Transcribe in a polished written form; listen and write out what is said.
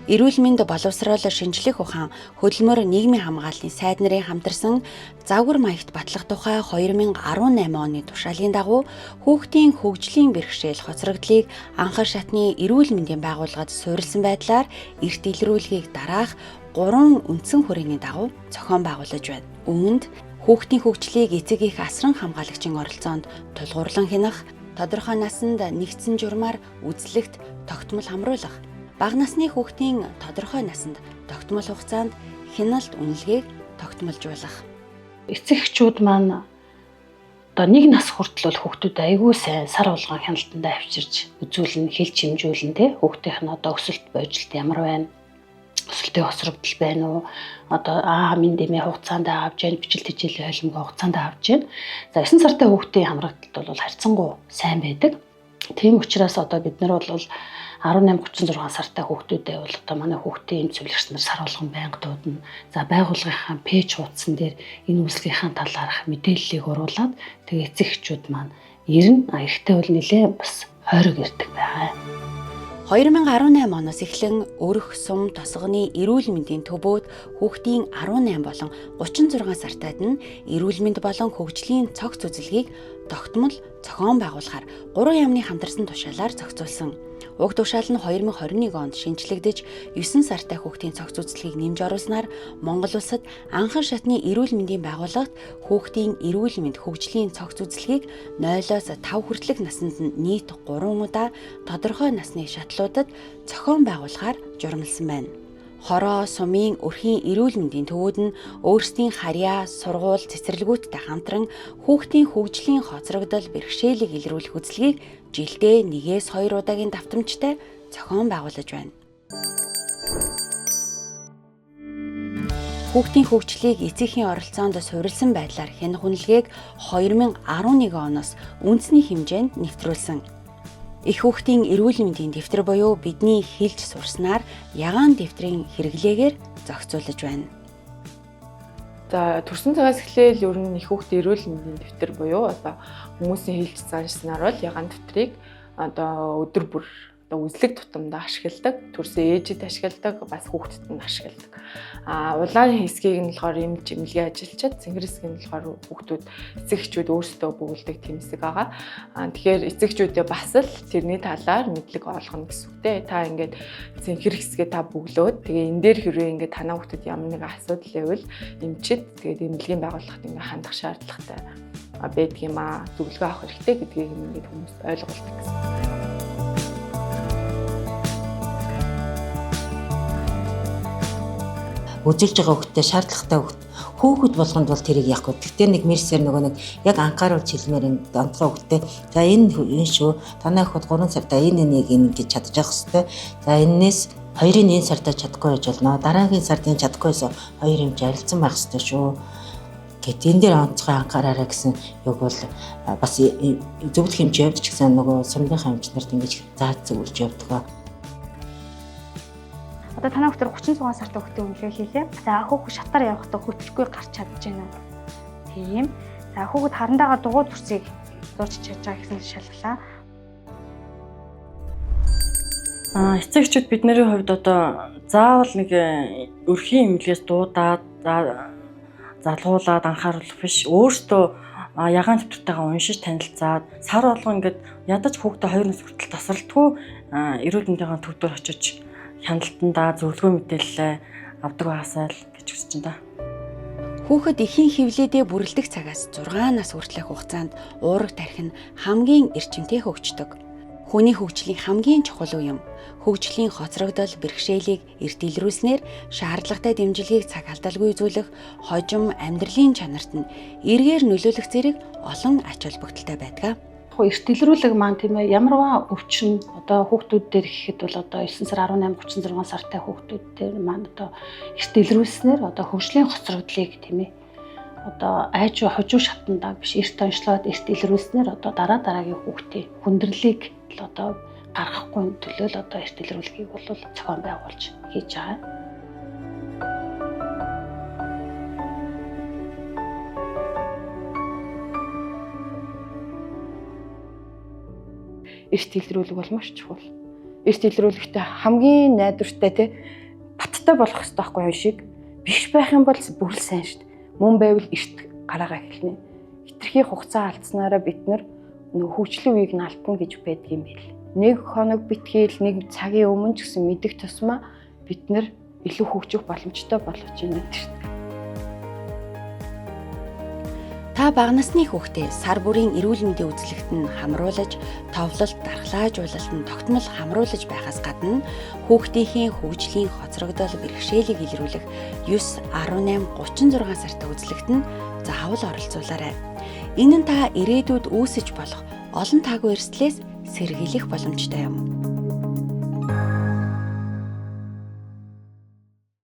Эрүүл мэнд боловсрол шинжлэх ухаан, хөдөлмөр нийгмийн хамгааллын сайд нарын хамтарсан загвар маягт батлах тухай 2018 оны тушаалын дагуу хүүхдийн хөгжлийн бэрхшээл хоцрогдлыг анхаар шатны эрүүл мэндийн байгууллагад суурилсан байдлаар эрт илрүүлгийг дараах гурван үндсэн хүрээний дагуу зохион байгуулж байна. Үүнд хүүхдийн хөгжлийг эцэг эх асран хамгаалагчийн оролцоонд тулгуурлан хянах, тодорхой насанд нэгдсэн журмаар үзлэгт тогтмол хамруулах, бага насны хүүхдийн тодорхой насанд тогтмол хугацаанд хяналт үнэлгээг тогтмолжуулах. Эцэг эхчүүд маань одоо нэг нас хүртэл бол хүүхдүүд айгүй сайн сар болгон хяналтандаа авчирч үзүүлнэ, хэл чимжүүлнэ те. Хүүхдийнх нь одоо өсөлт божилт ямар байна? Өсөлтийн хоцрогдол байна уу? Одоо аа минь дэмээ хугацаанд авч яах, бичлэл тэжээлийн хойломгоо хугацаанд авч яах. За 9 сартай хүүхдийн хамрагдалт бол харьцангуй сайн байдаг. Тийм учраас одоо бид нар бол 18 36 сартай хүүхдүүдээ бол одоо манай хүүхдийн эм цэвэрлэгч нар сар болгон байнга дуудана. За байгууллагынхаа пэйж хуудсан дээр энэ үйлчлэгийнхаа талаарх мэдээллийг оруулаад тэгээ эцэг эхчүүд маань ирнэ. А эртээ бол нэлээ бас хойрог ирдэг байгаа. 2018 оноос эхлэн өрх, сум, тосгоны эрүүл мэндийн төвүүд хүүхдийн 18 болон 36 сартайд нь эрүүл мэнд болон хөгжлийн цогц үзлэгийг тогтмол зохион байгуулахаар гурван яамны хамтарсан тушаалаар зохицуулсан. Уг тушаал нь 2021 онд шинэчлэгдэж 9 сартай хүүхдийн цогц үзлэгийг нэмж оруулснаар Монгол улсад анхан шатны эрүүл мэндийн байгууллагт хүүхдийн эрүүл мэнд хөгжлийн цогц үзлэгийг 0-оос 5 хүртэлх насанд нь нийт 3 удаа тодорхой насны шатлуудад зохион байгуулахаар журмалсан байна. Хороо, сумын өрхийн эрүүл мэндийн төвүүд нь өөрсдийн харьяа, сургууль, цэцэрлэгүүдтэй хамтран хүүхдийн хөгжлийн хоцрогдол бэрхшээлийг илрүүлэх үзлэгийг жилдээ 1-2 удаагийн давтамжтай зохион байгуулж байна. Хүүхдийн хөгжлийг эцэгхийн оролцоонд суурилсан байдлаар хянах үнэлгээг 2011 оноос үндэсний хэмжээнд нэвтрүүлсэн. Их хүүхдийн эрүүл мэндийн дэвтэр буюу бидний хэлж сурснаар ягаан дэвтрийн хэрэглээгээр зохицуулж байна. За төрсөн цагаас эхлээл ер нь их хүүхдийн эрүүл мэндийн дэвтэр буюу одоо хүмүүсийн хэлж заншсанаар бол ягаан дэвтрийг одоо өдөр бүр одоо үзлэг тутамдаа ашигладаг, төрсөн ээжид ашигладаг, бас хүүхдэд нь ашигладаг. А улаан хэсгийг нь болохоор эмч эмнэлгийн ажилчид, цэнгэр хэсгийг нь болохоор хүүхдүүд эцэг эхчүүд өөрсдөө бөглөдөг тийм хэсэг байгаа. А тэгэхээр эцэг эхчүүдээ бас л тэрний талаар мэдлэг олгоно гэсэн үг те. Та ингээд цэнхэр хэсгээ та бөглөөд тэгээ энэ дээр хэрвээ ингээд танаа хүүхдэд ямар нэгэн асуудал байвал эмчид тэгээд эмнэлгийн байгууллагт ингээд хандах шаардлагатай байдаг юм аа, зөвлөгөө авах хэрэгтэй гэдгийг ингээд хүмүүст ойлгуулдаг гэсэн. Үзүүлж байгаа хүүхдтэй шаардлагатай хүүхэд болгонд бол тэрийг яахгүй. Гэхдээ нэг мерсээр нөгөө нэг яг анхааруулж хэлмээр энэ онцгой хүүхдтэй. За энэ энэ шүү. Танай хүүхэд 3 сарда энэ энийг ингэж чадаж явах хэвээр. За энээс хоёрын энэ сарда чадахгүй байж болно. Дараагийн сард энэ чадахгүй байсан хоёр юм жарилцсан байх хэвээр шүү. Гэт энэ дээр онцгой анхаараарай гэсэн юг бол бас зөвлөх хэмжээ явж ч гэсэн нөгөө сумынхаа эмч нарт ингэж зааж зөвлөж явдаг. Одоо танай хүүхдэр 36 сартай хүүхдийн үнэлгээ хийлээ. За хүүхэд шатаар явахдаа хөтлөхгүй гарч чадж байна уу? Тийм. За хүүхэд харандаага дугуй дүрсийг зурж чадж байгаа гэсэн шалгалаа. Эцэг эхчүүд бидний хувьд одоо заавал нэг өрхийн эмнэлгээс дуудаад залгуулад анхааруулах биш. Өөртөө ягаан дэвтэртэйгээ уншиж танилцаад сар болгон ингээд ядаж хүүхдээ 2 нас хүртэл тасралтгүй эрүүл мэндийн төвдөр очиж хяналтандаа зөвлөгөө мэдээлэлээ авдаг байгаасай л гэж хүсэж байна. Хүүхэд эхийн хөвлөдөө бүрэлдэх цагаас 6 нас хүртэлх хугацаанд уураг тархи нь хамгийн эрчимтэй хөгждөг. Хүний хөгжлийн хамгийн чухал үе юм. Хөгжлийн хоцрогдол бэрхшээлийг эрт илрүүлснээр шаардлагатай дэмжлэгийг цаг алдалгүй үзүүлэх хожим амьдралын чанарт нь эргээр нөлөөлөх зэрэг олон ач холбогдолтой байдаг. Эрт илрүүлэг маань тийм ээ ямарваа өвчин одоо хүүхдүүд дээр гэхэд бол одоо 9 сар 18 36 сартай хүүхдүүд дээр маань одоо эрт илрүүлснээр одоо хөгжлийн хоцрогдлыг тийм ээ одоо айж хожуу шатандаа биш эрт онцлоод эрт илрүүлснээр одоо дараа дараагийн хүүхдийн хүндрэлийг л одоо гаргахгүй төлөө л одоо эрт илрүүлгийг бол зохион байгуулж хийж байгаа. Эрт илрүүлэг бол маш чухал. Эрт илрүүлэхдээ хамгийн найдвартай те баттай болох хэрэгтэй байхгүй юм шиг. Биш байх юм бол бүр л сайн шүү дээ. Мөн байвал эрт гараагаа эхэлнэ. Хитрхи хугацаа алдсанараа бид нар нөх хөгжлийн үеийг нь алдна гэж байдаг юм байл. Нэг хоног битгээл нэг цагийн өмнө ч гэсэн мэдэх тусмаа бид нар илүү хөгжих боломжтой болгож байна гэдэг шүү дээ. Та бага насны хүүхдээ сар бүрийн эрүүл мэндийн үзлэгт нь хамруулаж, товлолт, дархлаажуулалт нь тогтмол хамруулаж байхаас гадна хүүхдийнхээ хөгжлийн хоцрогдол бэрхшээлийг илрүүлэх 9, 18, 36 сартай үзлэгт нь заавал оролцуулаарай. Энэ нь та ирээдүйд үүсэж болох олон таагүй эрсдлээс сэргийлэх боломжтой юм.